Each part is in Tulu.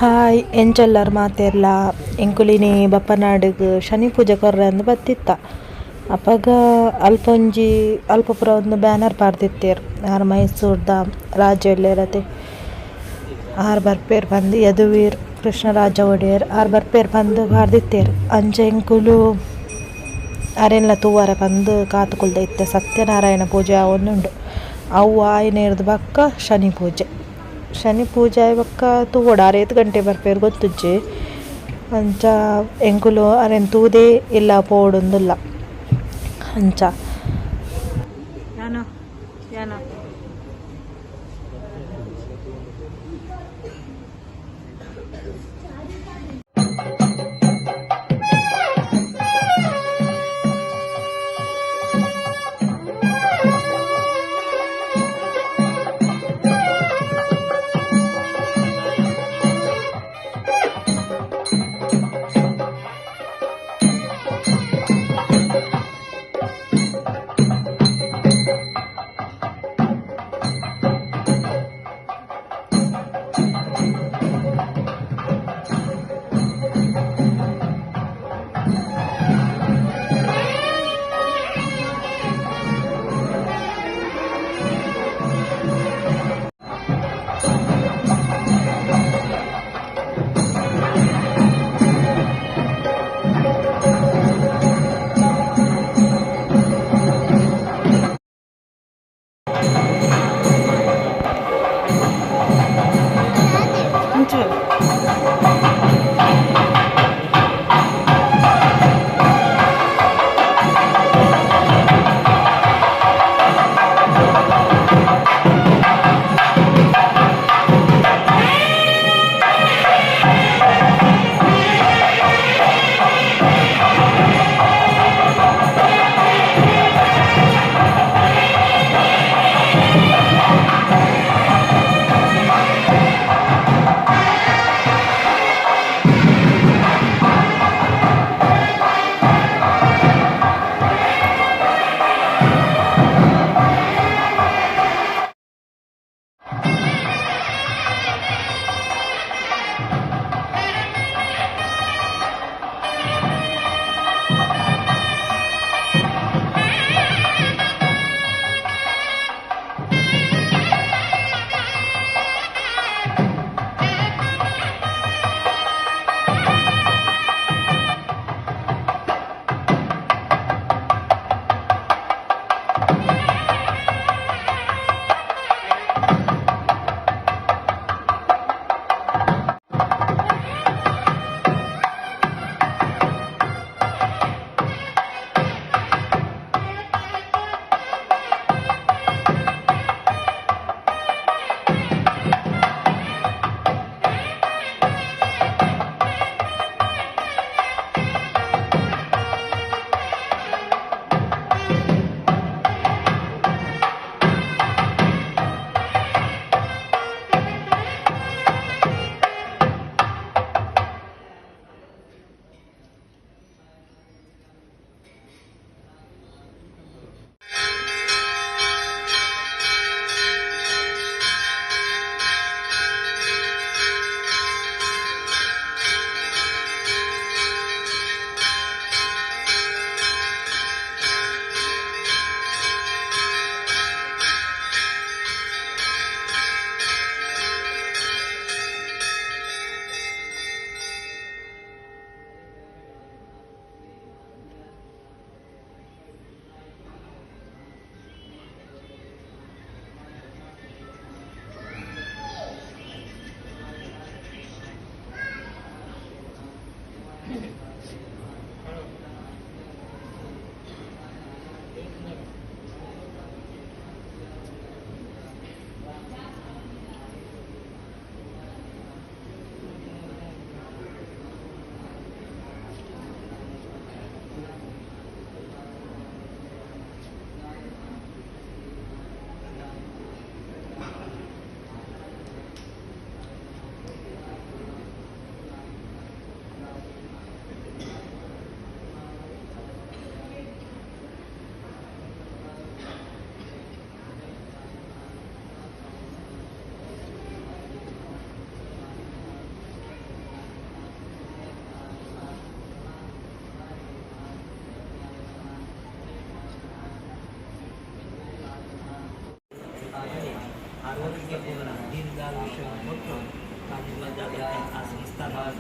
Hi ಎಂಚೆಲ್ಲರ್ ಮಾತೆರ್ಲ ಎಂಕುಲಿನಿ ಬಪ್ಪನಾಡುಗ್ ಶನಿ ಪೂಜೆ ಕೊರ್ರೆ ಬತ್ತಿತ್ತ. ಅಪಗ ಅಲ್ಪ ಒಂಜಿ ಅಲ್ಪ ಪೂರ ಒಂದು ಬ್ಯಾನರ್ ಪಾಡ್ದಿತ್ತೆರ್ ಆರ್ ಮೈಸೂರ್ದ ರಾಜೆಲ್ಲೆರತೆ ಆರ್ ಬರ್ಪೆರ್ ಪಂದ್ ಯದುವೀರ್ ಕೃಷ್ಣರಾಜ ಒಡೆಯರ್ ಆರ್ ಬರ್ಪೆರ್ ಪಂದ್ ಪಾಡ್ದಿತ್ತೆರ್. ಅಂಚ ಎಂಕುಲು ಅರೆನ್ಲ ತೂವರೆ ಪಂದ್ ಕಾತ್ ಕುಲ್ದ ಇತ್ತೆ ಸತ್ಯನಾರಾಯಣ ಪೂಜೆ ಆವೊಂದುಂಡು. ಅವು ಆಯಿನೆರ್ದ್ ಬೊಕ್ಕ ಶನಿ ಪೂಜೆ. ಶನಿ ಪೂಜೆ ಆಯಿ ಬೊಕ್ಕ ತೂವೊಡು ಆರ್ ಏತ್ ಗಂಟೆ ಬರ್ಪೆರ್ ಗೊತ್ತುಜ್ಜಿ. ಅಂಚ ಎಂಕುಲು ಅರೆನ್ ತೂದೇ ಇಲ್ಲ ಪೋವೊಡುಂದುಲ್ಲ ಅಂಚ. ಯಾನೋ ಯಾನೋ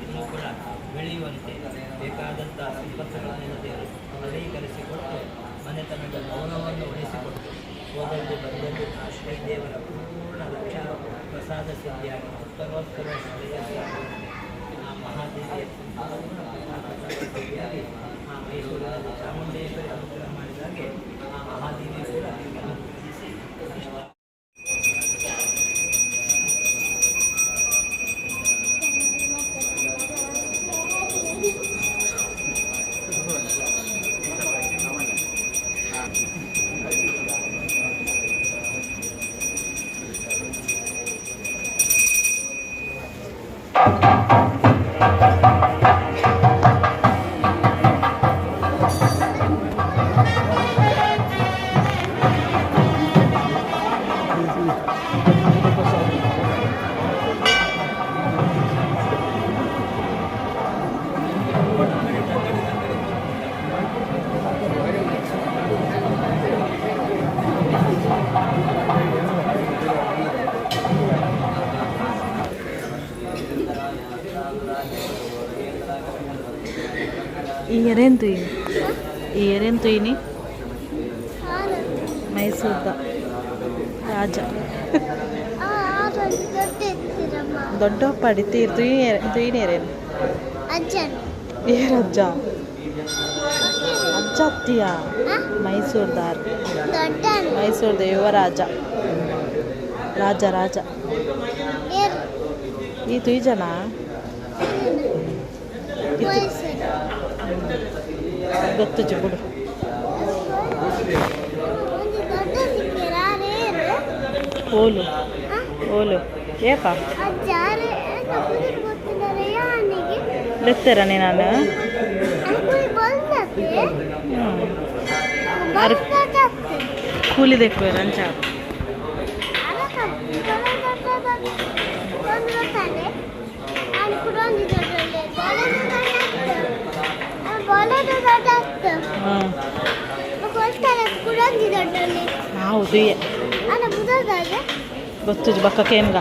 ಇನ್ನೂ ಕೂಡ ಬೆಳೆಯುವಂತೆ ಬೇಕಾದಂಥ ಸಂಪತ್ತುಗಳನ್ನು ದೇವರು ಕ್ರೋಢೀಕರಿಸಿಕೊಟ್ಟು ಮನೆತನದ ಗೌರವವನ್ನು ಉಳಿಸಿಕೊಟ್ಟು ಹೋದಲ್ಲಿ ಬಂದಲ್ಲಿ ಆ ಶ್ರೀದೇವರ ಪೂರ್ಣ ರಕ್ಷಾ ಪ್ರಸಾದ ಸಿದ್ಧಿಯಾಗಿ ಉತ್ತರೋತ್ತರ ಶ್ರೇಯಸ್ಸಾಗುವಂತೆ ಆ ಮಹಾದೇವಿಯ ಸಂಪೂರ್ಣ ಕೃಪಾ ಸಿದ್ಧಿಯಾಗಿ ಆ ಮೈಸೂರಿನಲ್ಲಿ ಚಾಮುಂಡೇಶ್ವರಿ ಅನುಗ್ರಹ ಮಾಡಿದಾಗೆ ಆ ಮಹಾದೇವಿ ಕೂಡ ಅನುಗ್ರಹಿಸಿ ಇಷ್ಟ. ಈ ಎರೇನು ತುಯ್ನಿ, ಈ ಎರೇನು ತುಯ್ನಿ? ಮೈಸೂರ್ದ ರಾಜ ದೊಡ್ಡಪ್ಪ ತೀರ್ ತುಯ್ನೇರೇನು? ಏರ್ ಅಜ್ಜ, ಅಜ್ಜ ಅತ್ತಿಯ ಮೈಸೂರ್ದಾರ್, ಮೈಸೂರ್ದ ಯುವರಾಜ, ರಾಜ ರಾಜ. ಈ ತುಯ್ಜನ ಗೊತ್ತು ಬಿಡು. ಓಲು ಓಲು ಏಪ ಲೆತ್ತರನೆ ನಾನು ಕೂಲಿ ದೆಕ್ಕುವೆರ್ ಅಂಚ. ಹೌದು, ಗೊತ್ತು ಬಕ್ಕ ಕೇನ್ಗ.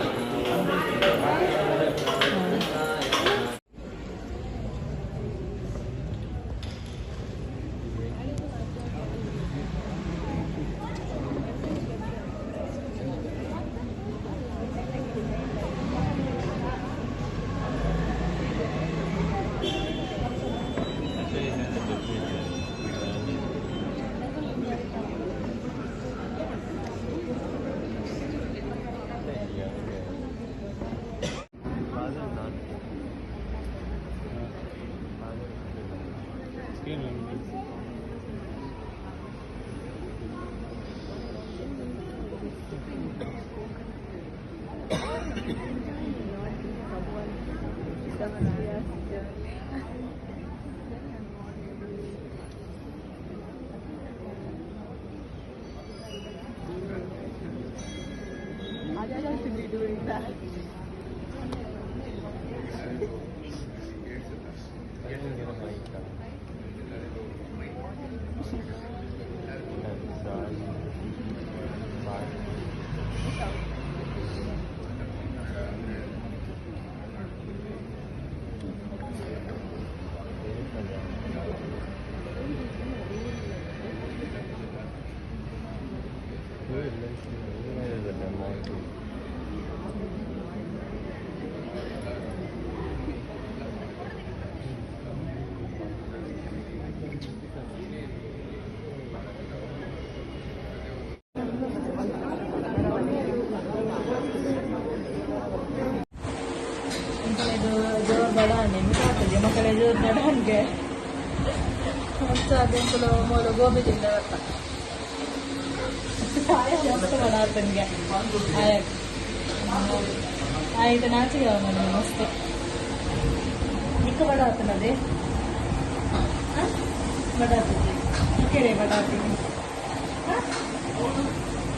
ಜೋರ್ ಬಡಾನೆ ಮಕ್ಕಳ ಜೋರ್ ಬಡಾನ್ಗೆ ಅಂಚ ಮೂಲು ಗೋಬಿ ತಿಂದ ಬರ್ತ ಮಸ್ತ್ ಬಡಾತನ್ಗೆ. ಆಯ್ತು ಆಯ್ತು, ನಾಚಿಗೆ ಅವನು ಮಸ್ತ್ ನಿಕ್ಕ ಬಡಾತನದೇ ಬಡಾತಿದ್ದೆ ಕೇಳಿ ಬಡಾತೀನಿ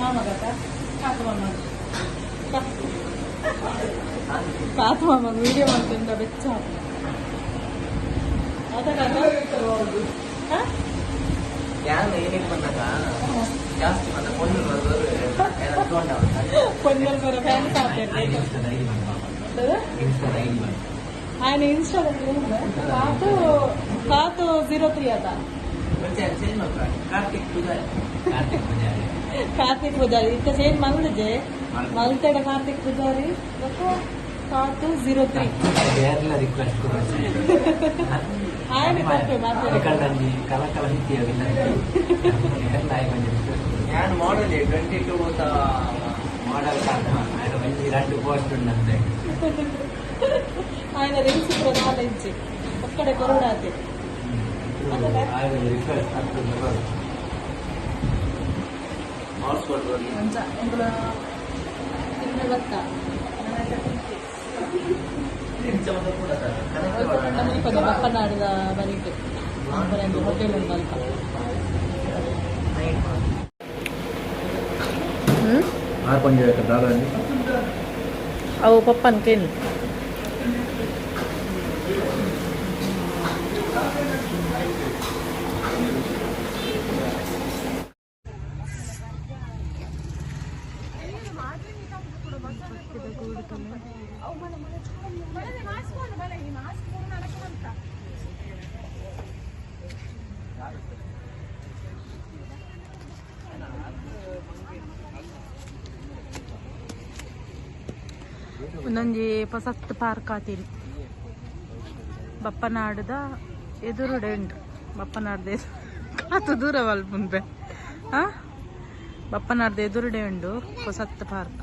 ಮಾಮಗತ ಕಾತು ಮಾಮ ಕಾತು ಮಾಮ ವಿಡಿಯೋ ಮಾಡ್ತಂದ ಬೆಚ್ಚ ಆತ ಕಾಕ. ಯಾರು ಏನಕ್ಕೆ ಬಂದಾಗ ಜಾಸ್ತಿ ಬಂದ ಪೊಣ್ಣು ಪೊನ್ನಲ್ ಬರೋ ಫ್ಯಾನ್ಸ್ ಆಗ್ತದೆ. ఆయన ಇನ್ಸ್ಟಾದ ಕಾತು ಕಾತು 03 ಅದ. ಚೇಂಜ್ ಮಾಡ್ತಾರೆ. ಕಾರ್ತಿಕ್ ಪೂಜಾರಿ. ಕಾರ್ತಿಕ್ ಪೂಜಾರಿ. ಕಾರ್ತಿಕ್ ಪೂಜಾರಿ ಇತ್ತ ಚೇಂಜ್ ಮಲ್ದಜೆ ಮಲ್ತೆಡ ಕಾರ್ತಿಕ್ ಪೂಜಾರಿ ಬೊಕ್ಕ ಕಾತು 03. ಬೇರೆಲ್ಲ ರಿಕ್ವೆಸ್ಟ್. ఆయన ಕೊರ್ಪೆ ಮಾತಾಡ. ಕಲ ಕಲ ನಾನು ಮಾಡಲ್ 22 ಮಾಡಲ್ ಒಂಜಿ ಎರಡು ಪೋಸ್ಟ್ ಉಂಡಂತೆ. ఆయన రీల్స్ ಪೂರ ನಾಲೆಂಚಿ ಒಕ್ಕಡೆ ಕೊರೋಡಾತೆ. ರಿಕ್ವೆಸ್ಟ್. ಅಂಚ ಎಂಕುಲು ತಿಂದು ಬತ್ತ. ಮುಲ್ಪದ ಬಪ್ಪನಾಡದ ಬರಿಟ್ ಹೋಟೆಲ್ ಉಂಟು ಅಲ್ಪ. ಆರು ಪಂಜೆ ದಾದ. ಅವು ಪಪ್ಪನ್ ಕೇಳಿ. ಒಂದೊಂಜಿ ಪೊಸತ್ ಪಾರ್ಕ್ ಆತಿನಿ ಬಪ್ಪನಾಡುದ ಎದುರುಡೆ ಉಂಟು. ಬಪ್ಪನಾಡ್ದ ಕಾತು ದೂರ ಮಲ್ಪುನ್ಪೆ. ಆ ಬಪ್ಪನಾಡ್ದ ಎದುರುಡೆ ಉಂಡು ಪೊಸತ್ ಪಾರ್ಕ್.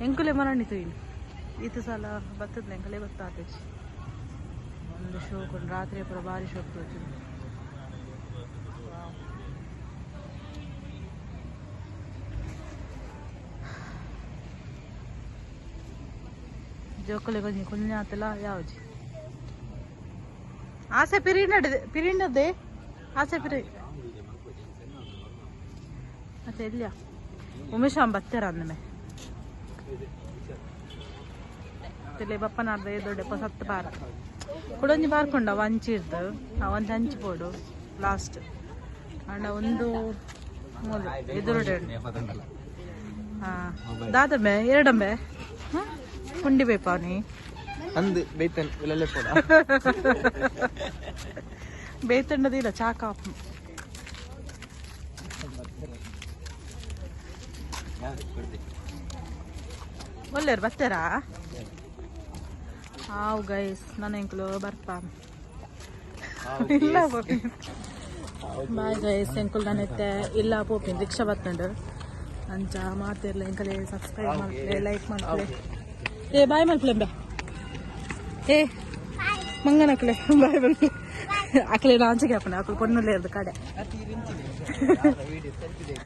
ಎಂಕುಲೆ ಮರಣಿ ತೂಯಿನಿ ಈತ ಸಲ ಬತ್ತದ ಎಂಕಲೆ ಗೊತ್ತಾತಜಿ. ಒಂದು ಶೋಕ್ ಉಂಡು. ರಾತ್ರಿ ಪೂರ ಬಾರಿ ಶೋಕ್ ತೋಜುಂಡು. ಜೋಕುಲೆ ಕೊಂಚ ಕುഞ്ഞಾತಲ ಯಾವ್ಜಿ ಆಸೆ ಪಿರಿನಡೆ ಪಿರಿನದೆ ಆಸೆ ಪಿರಿ ಮತ್ತೆ ಎಲ್ಲಿಯ ಉಮೇಶ್ ಬತ್ತೆರ ಅಂದಮೆ ತೆಲೆ ಬಪ್ಪನಾರ್ದ ದೊಡ್ಡ ಪೊಸತ್ತು ಪಾರ್ಕ್. ಕುಡೊಂಜಿ ಪಾರ್ಕ್ ಉಂಡು. ಅವು ಅಂಚಿ ಇರ್ದು ಆ ಒಂಜಿ ಅಂಚಿ ಪೋಡು ಲಾಸ್ಟ್. ಅಂಡ ಒಂದು ಮೂಲು ಎದುರುಡೆ ಉಂಡು. ಹಾ ದಾದಮ್ಮೆ ಎರಡಂಬೆ ಪುಂಡಿ ಬೇಪಾನಿ. ಅಂದು ಬೈತನ್ ಇಲ್ಲಲ್ಲೇ ಪೋಡ. ಬೇತಂಡದಿಲ್ಲ ಚಾಕಾಪ್. ಒಲ್ಲೇರು ಬರ್ತಾರಾ? ಹಾವು ಗೈಸ್, ನನ್ನ ಎಂಕುಲು ಬರ್ಪ ಇಲ್ಲ. ಬಾಯ್ ಗೈಸ್, ಎಂಕುಲು ನಾನೆತ್ತೆ ಇಲ್ಲ ಪೋಪಿನ ರಿಕ್ಷಾ ಬತ್ತಂಡು. ಅಂಚ ಮಾತಿರ್ಲ ಎಂಕಲೆ ಸಬ್ಸ್ಕ್ರೈಬ್ ಮಲ್ಪಲೆ, ಲೈಕ್ ಮಲ್ಪಲೆ. ಏ ಬಾಯ್ ಮಲ್ಪಲೆ. ಏ ಮಂಗನಕ್ಲೆ ಬಾಯ್ ಮಲ್ಪಲೆ. ಅಕ್ಲೆ ನಾಂಚಿಗೆ ಅಪ್ಪನ ಅಕ್ಲು ಪೊನ್ನುಲೇ ಇರ್ದು ಕಡೆ.